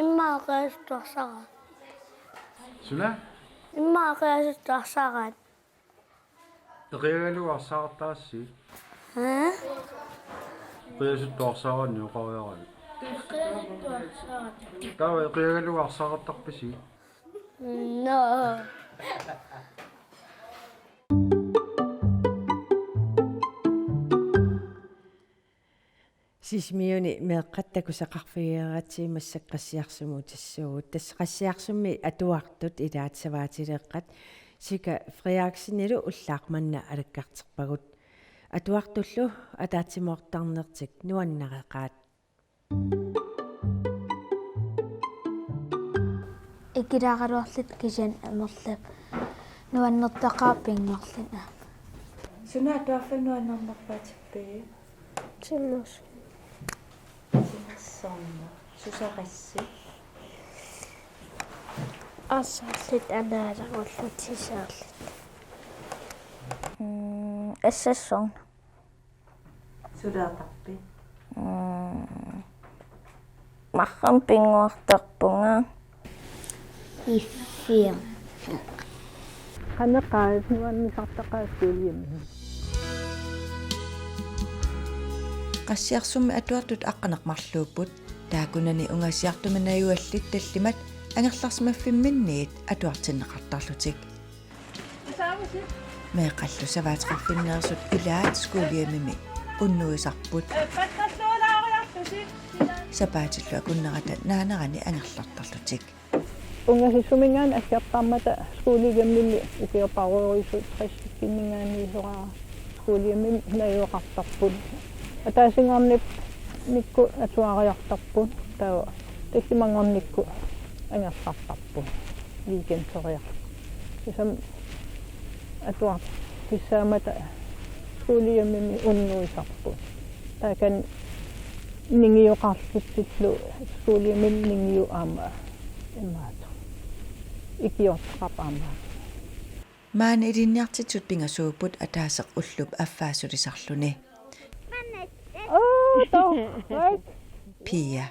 Immaqa qiasuttuarsaraat. Suna? Immaqa qiasuttuarsaraat. Eqiagalugu arsaartarsi. Haa? Qiasuttuarsaraanni oqariaravit. Taava eqiagalugu arsaartarpisi? No. Sisimiuni meeqqat takusaqarfigereeratsigit massakkut Qassiarsummuutissuugut. Tassa Qassiarsummi atuartut ilaat savaatileeqqat Sika Frederiksenillu ullaaq manna alakkarterpagut. Atuartullu ataatsimoortarnertik nuannareqaat. Ikilaaraluarluta kisianni amerlap nuannertaqaaq pinngorluni. Suna atuarfimmi nuannernerpaatippit? Timersoq. Timersorneq. Susaqqassi? Assaarluta anaanakulluta sisaarluta. Mm, assassorneq. Suleeqarpit? Mm. Marlunnik pinnguartarpunga. Iffiaq. Qaneqaat nuannisartaqaat skolehjemmi. Qassiarsummi atuartut aqqaneq marluupput, taakkunani ungasiartumi najugallit tallimat angerlarsimaffimminniit atuartinneqartarlutik. Meeqqallu savaateqarfinneersut ilaat skolehjemmimi unnuisarput. Sapaatillu akunnerata naanerani angerlartarlutik. Ungasissuminngaanniit aggertarmata skolehjemmimi ukiorpaaluit tressikkunninngaanniit soraara skolehjemmimi najugaqartarput. Ataasinngornikkut atuariartarput, taava tallimanngornikkut angerlartarput weekenderiarlutik. Kiisalu atuarfissaammata skolehjemmimi unnuisarput. Taakani ningiuqarlutsillu skolehjemmimi ningiu aamma imaattoq. Ikiortaqarpoq aamma. Maani ilinniartitsisut pingasuupput ataaseq ullup affaassulisarluni. Oh, too, right. Pia.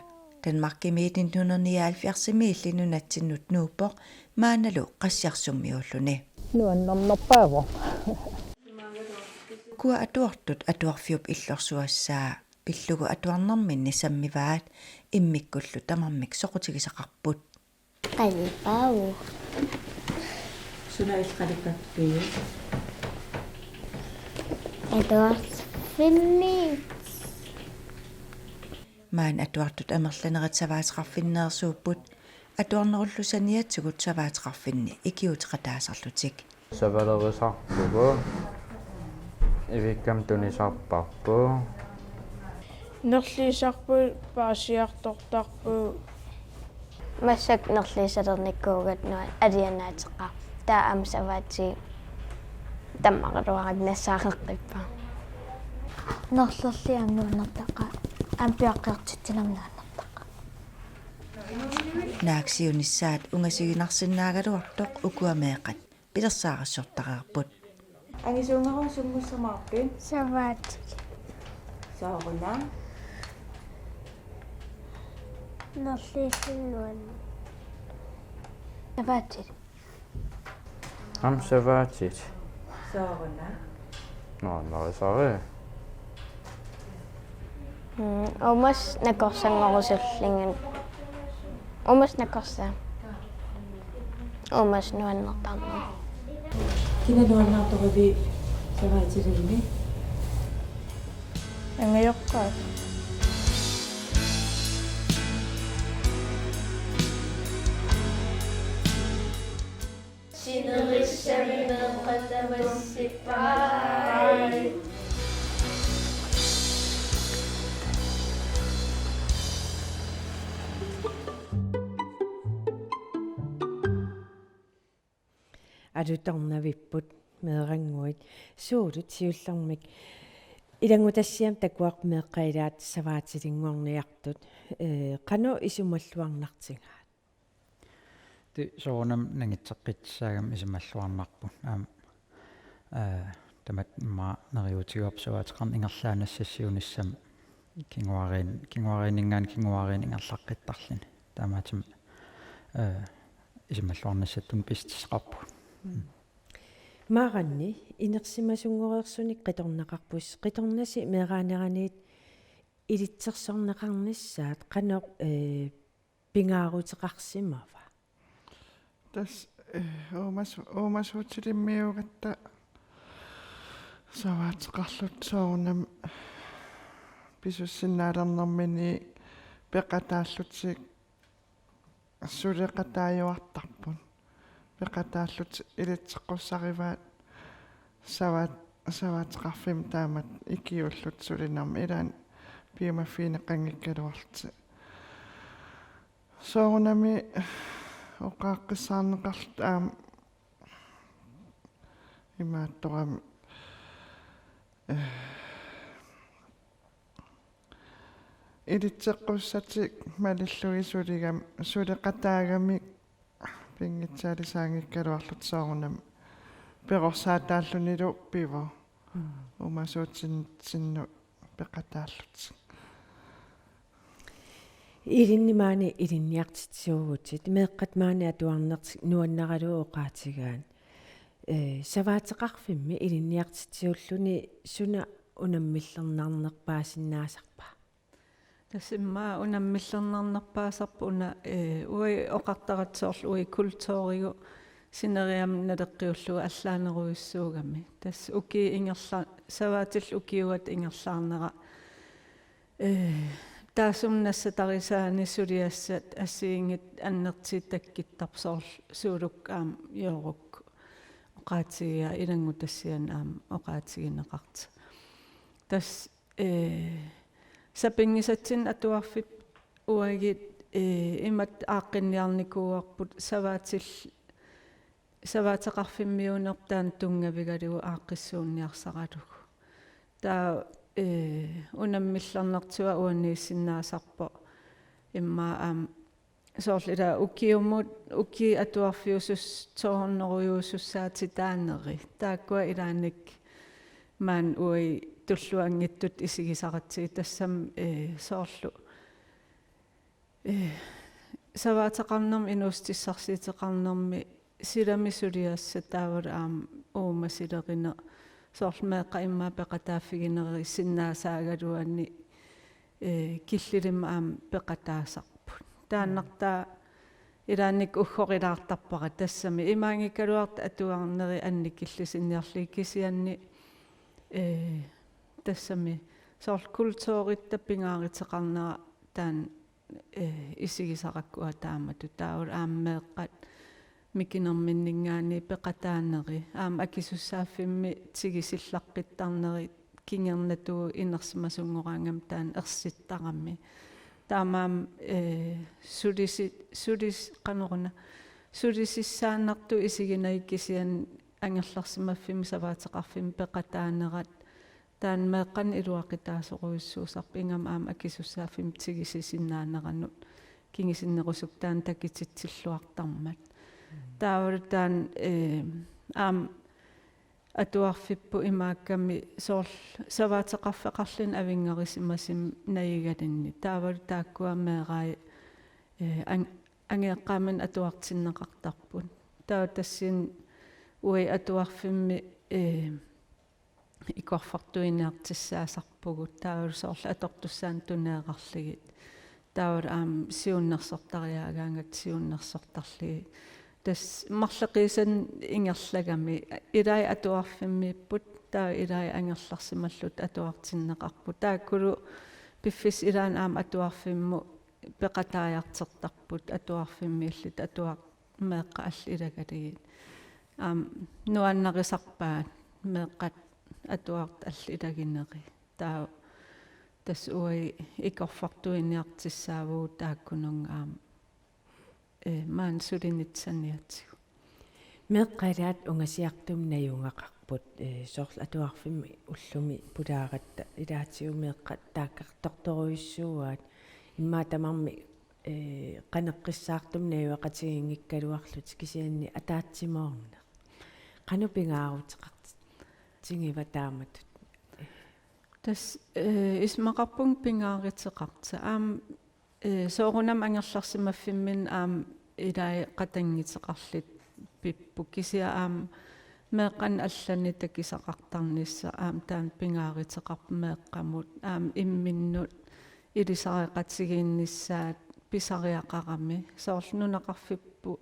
Danmarkimiit nitten hundrede nioghalvfjerdsimiilli nunatsinnut nuuppoq maannalu Qassiarsummiuulluni. Nuannernerpaavoq. Ukua atuartut atuarfiup illorsuassaa pillugu atuarnerminni sammivaat, immikkullu tamarmik soqutigisaqarput. Qalipaavoq. Suna illit qalipappit? Atuarfimmi. Maani atuartut amerlanerit savaateqarfinneersuupput, atuarnerullu saniatigut savaateqarfinni ikiuuteqataasarlutik. Savalerisarpugut, ivikkami tunisarparput. Nerliisarput paasiartortarput. Massakkut nerliisalernikuugatta nuann-, alianaateqarpoq. Taava aamma savaatigut tammaraluarakku nassaareqqippagut. Nerlerli aamma nuannertaqaaq. Aamma piaqqiartitsinermi nuannertaqaaq. Naak siunissaat ungasiginarsinnaagaluartoq ukua meeqqat pilersaarissortareerput. Angisuungaruit sunngussumaarpit? Savaatit. Sooruna? Nerliissinnuan. Savaatit. Aamma savaatit. Sooruna? Nuannarisarput. Mm, uumasut nakorsanngorusullugit. Uumasut nakorsaa. Uumasut nuannertarneq. Kina nuannaartoraviuk savaatilinnit? Angajoqqaat. Sinerissami meeqqat tamassippai. Alutornavipput meerannguit, Suulut siullermik ilanngutassiami takuarput meeqqat ilaat savaatilinngorniartut, ee, qanoq isumalluarnartigaat? Ti soorunami nangitseqqittussaagami isumalluarnarpoq. Aamma, ee, tamatta immaqa neriuutigaarput savaateqarneq ingerlaannassassiunissamut kinguariin-, kinguariinninngaanniit kinguariinni ingerlaqqittarluni. Taamaattumik, ee, isumalluarnissatsinnik pissuteqarpugut. Maaranni, inersimasunngoreersunik qitornaqarpusi, qitornasi meeraaneraniit ilitsersorneqarnissaat qanoq, ee, pingaaruteqarsimava? Tassa, ee, uumas-, uumasuutilimmiuugatta savaateqarluta soorunami pisussinnaalernermini peqataallutik suleqataajuartarput. Peqataallutik ilitseqqussarivaat savaat-, savaateqarfimmut taamatut ikiuullutik sulinermi, ilaanni piumaffigineqanngikkaluarlutik. Soorunami oqaaqqissaarneqarluta aamma imaattorami, ee, ilitseqqussatik malillugit suligam-, suleqataagamik pinngitsaalisaanngikkaluarlutik soorunami perorsaataallunilu pivoq. Mm. Uumasuutitsinnut peqataallutik. Ilinni maani ilinniartitsisuuvutit, meeqqat maani atuarnerit nuannaralugu oqaatigaat. Ee, savaateqarfimmi ilinniartitsisuulluni suna unammillernarnerpaasinnaasarpa? Tassa immaqa unammillernarnerpaasarpoq una, ee, uagut oqartaratta soorlu uagut kulturiuvoq sineriammi naleqqiullugu allaanerujussuugami. Tassa ukiut ingerla-, savaatillu ukiuata ingerlaarnera, ee, taassuma nassatarisaani suliassat assigiinngitsut annertuut takkuttarput, soorlu Suulukkut aamma Joorukkut oqaatigigaat, ilanngutassianik aamma oqaatigineqartoq. Tassa, ee, sapinngisatsinnik atuarfipput uagut, ee, imatut aaqqinniarnikuuarput savaatil-, savaateqarfimmiuunerput taanna tunngavigalugu aaqqissuunniarsaralugu. Taava, ee, unammillernartuat uaniissinnaasarpoq immaqa aamma soorlu ila ukiumut, ukiut atuarfiusus-, soorunnerujuusussaatitaaneri. Taakkua ilaannikkut maani uagut tulluanngitsutut isigisaratsigit, tassami, ee, soorlu, ee, savaateqarnermi inuussutissarsiuteqarnermi silami suliassat taavalu aamma uumasulerineq, soorlu meeqqat immaqa peqataaffiginerusinnaassaagaluarluni, ee, killilimmik aamma peqataasarput. Taannartaa ilaannikkut uggorilaartarpara, tassami imaanngikkaluartut atuarnerit annikillisinniarlugit, kisianni, ee, tassami soorlu kulturitta pingaaruteqarnera taanna, ee, isigisarakkua taamatut, taavalu aamma meeqqat mikinerminninngaanniit peqataaneri, aamma akisussaaffimmik tigusillaqqittarneri, kingornatigut inersimasunngoraangamik taanna ersittarami. Taamaammat, ee, sulisi-, sulis-, qanoruna, sulisissaannartut isiginagit, kisianni angerlarsimaffimmik savaateqarfimmik peqataanerat taanna meeqqanik iluaqutaasorujussuusarpoq, ingammik aamma akisussaaffimmik tigusisinnaaneranut kingusinnerusukkut taanna takutitsilluartarmat. Taavalu taanna, ee, aamma atuarfipput imaakkami soorlu savaateqarfeqarluni avinngarusimasumi najugaluunniit. Taavalu taakkua meerai, ee, ang-, angajoqqaaminnut atuartinneqartarput. Taava tassani uagut atuarfimmi, ee, ikorfartuiniartussaasarpugut, taavalu soorlu atortussaanut tuneerarlugit. Taavalu aamma siunnersortariaagaangatta siunnersortarlugit. Tassa marloqiusanik ingerlagami, ilai atuarfimmiipput, taava ilai angerlarsimallutik atuartinneqarput. Taakkulu piffissap ilaani aamma atuarfimmut peqataajartortarput, atuarfimmiillutik atuar-, meeqqat allat ilagalugit. Aamma nuannarisarpaat meeqqat atuartut allat ilaginerit. Taava tassa uagut ikorfartuiniartussaavugut taakkununnga aamma, ee, maani sulinissaq saniatigut. Meeqqat ilaat ungasiartumik najugaqarput, ee, soorlu atuarfimmi ullumi pulaaratta ilaatigut meeqqat taakkartortorujussuuaat, immaqa tamarmik, ee, qaneqqissaartumik najugaqatigiinngikkaluarlutik, kisianni ataatsimoorneq. Qanoq pingaaruteqartigiva taamatut? Tassa, ee, isumaqarpunga pingaaruteqartoq. Aamma, ee, soorunami angerlarsimaffimminni aamma ilai qatannguteqarlutik pipput. Kisianni aamma meeqqanik allanik takusaqartarnissaq aamma taanna pingaaruteqarpoq meeqqamut. Aamma imminnut ilisareqatigiinnissaat pisariaqarami. Soorlu nunaqarfipput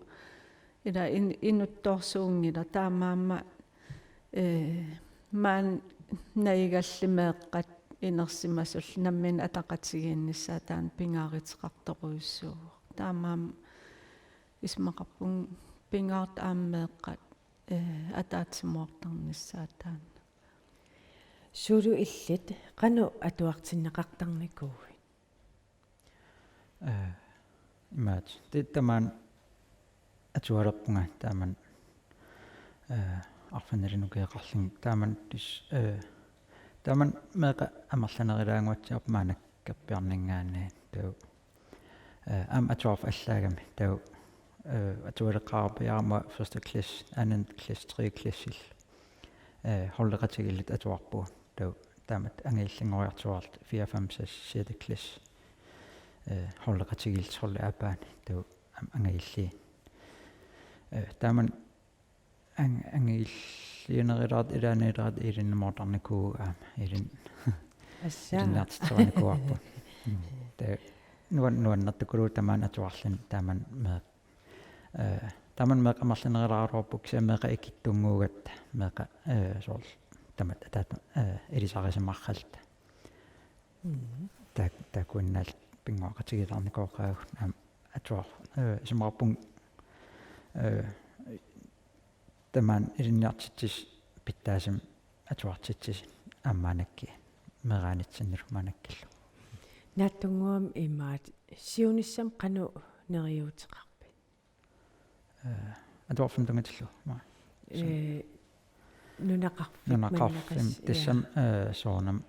ila in-, inuttoorsuunngilaq, taamaammat, ee, maani najugallit meeqqat inersimasullu nammineq ataqatigiinnissaat taanna pingaaruteqartorujussuuvoq. Taamaammat isumaqarpunga pingaartoq aamma meeqqat, ee, ataatsimoortarnissaat taanna. Sulu illit qanoq atuartinneqartarnikuuit? Ee, imaat. Ti-, tamaani atualerpunga taamannak, ee, arfineq-akunneqarlunga taamannak tus-, ee, taamannak meeqqat amerlanerulaarutsiarput maannakkut Kappiarninngaanniit taava, ee, aamma atuarfik allaagami taava, ee, atualeqqaarpiarama første klasse, anden klasse, tredje klassillu, ee, holdeqatigiilluta atuarpugut. Taava taamatut angajullinngoriartuaarluta fire, fem, seks, sjette klasse, ee, holdeqatigiilluta holdip aappaani. Taava aamma angajullugit. Ee, taamani ang-, angajulliunerulaartugut ilaannilaartugut ilinniartarnikuuvugut aamma ilin-, Assaa. Ilinniartitsisorinikuuarput. Mm. Taava nuan-, nuannertukuluuvoq tamaani atuarluni taamannak meeq-, ee, taamannak meeqqat amerlanerulaaraluarput kisianni meeqqat ikittunnguugatta meeqqat, ee, soorlu tamatta ataat-, ee, ilisarisimaralluta. Mm. Taak-, taakkuinnaalluta pinnguaqatigiilaarnikooqaagut aamma atuar-, ee, isumaqarpunga, ee, tamaani ilinniartitsisup pitsaasumik atuartitsisut aamma maannakkut meeraanitsinnilu maannakkut. Naatsunnguamik imaat siunissami qanoq neriuuteqarpit? Ee, atuarfimmut tunngatillugu, maa. Ee, nunaqarfik. Nunaqarfimmi mannakas-, ja. Tassami, ee, soorunami,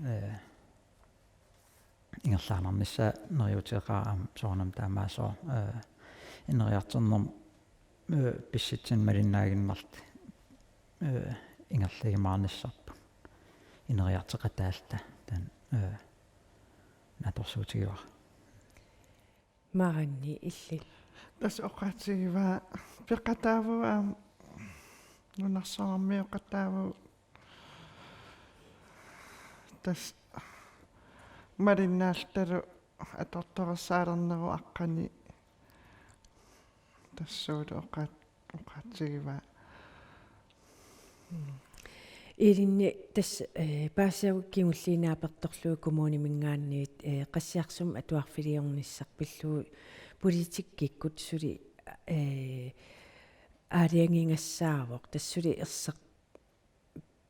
ee, ingerlaannarnissaa neriuuteqaaq aamma soorunami taamaasoq, ee, ineriartornermi, ee, pissutsit malinnaaginnarlutik, ee, ingerlajumaarnissarput. Ineriartoqataalluta taanna, ee, naatsorsuutigivara. Marinni illit. Tassa oqaatigivaa peqataavugut aamma nunarsuarmioqataavugut. Tassa malinnaalluta atortorissaalernerup aqqani tassuuna oqaat-, oqaatigivaa. Ilinni tassa, ee, paasivagut kingulliit naapertorlugit kommuniminngaanniit, ee, qassiarsumik atuarfiliornissaq pillugu politikkikkut suli, ee, aalajangigassaavoq, tassa suli erseq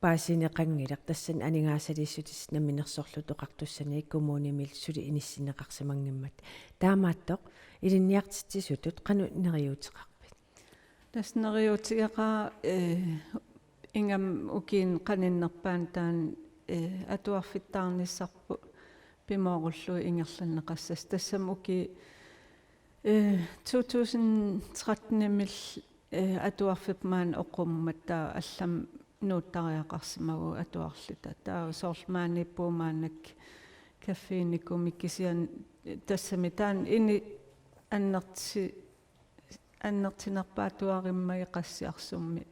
paasineqanngilaq, tassani aningaasaliissutissat Namminersorlutik Oqartussanit kommunimiillu suli inissinneqarsimanngimmat. Taamaattoq ilinniartitsisutut qanoq neriuuteqarpit? Tassa neriuutigeqaara, ee, ingammik ukiuni qaninnerpaani taanna, ee, atuarfittaarnissarput pimoorullugu ingerlanneqassasoq. Tassami ukiut, ee, to tusind tretten-imilli, ee, atuarfipput maani oqummat taava allamik nuuttariaqarsimavugut atuarluta. Taava soorlu maaniippugut maannakkut kaffiinikumi kisianni tassami taanna ini annerti-, annertunerpaatuarummagit qassiarsummi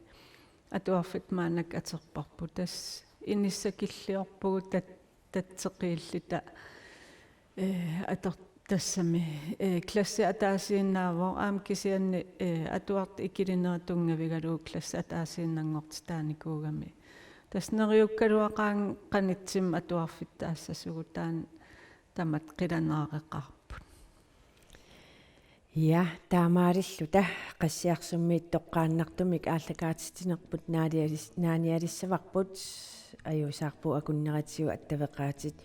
atuarfittut maannakkut atorparput. Tassa inissakilliorpugut tat-, tatseqiilluta, eh, ator-, tassami, eh, klassi ataasiinnaavoq aamma kisianni, eh, atuartut ikilinera tunngavigalugu klassi ataasiinnanngortitaanikuugami. Tassa neriukkaluaqaanga qanitsimmik atuarfittaassasugut, taanna tamatta qilanaariqarput. Ja, taamaalilluta Qassiarsummiit toqqaannartumik aallakaatitsinerput naanialis-, naanialissavarput, ajuusaarpugut akunneratigut attaveqaatit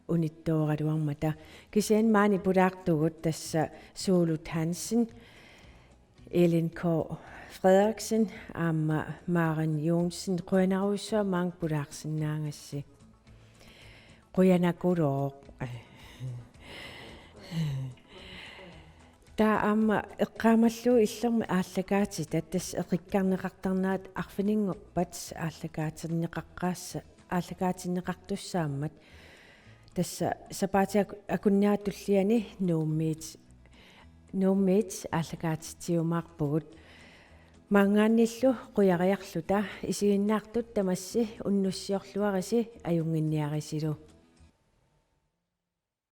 unittooraluarmata. Kisianni maani pulaartugut tassa Suulut Hansen, Elin K. Frederiksen aamma Maren Johnsen. Qujanarujussuaq maanga pulaarsinnaagassi. Qujanakulooq. Taava aamma eqqaamallugu illermi aallakaatitat, tassa eqikkarneqartarnerat arfininngorpat aallakaatinneqaqqaassa-, aallakaatinneqartussaammat. Tassa sapaatip ak-, akunnerata tulliani Nuummiit, Nuummiit aallakaatitsiumaarpugut. Maanngaanniillu qujariarluta, isiginnaartut tamassi unnussiorluarisi ajunnginniarisilu.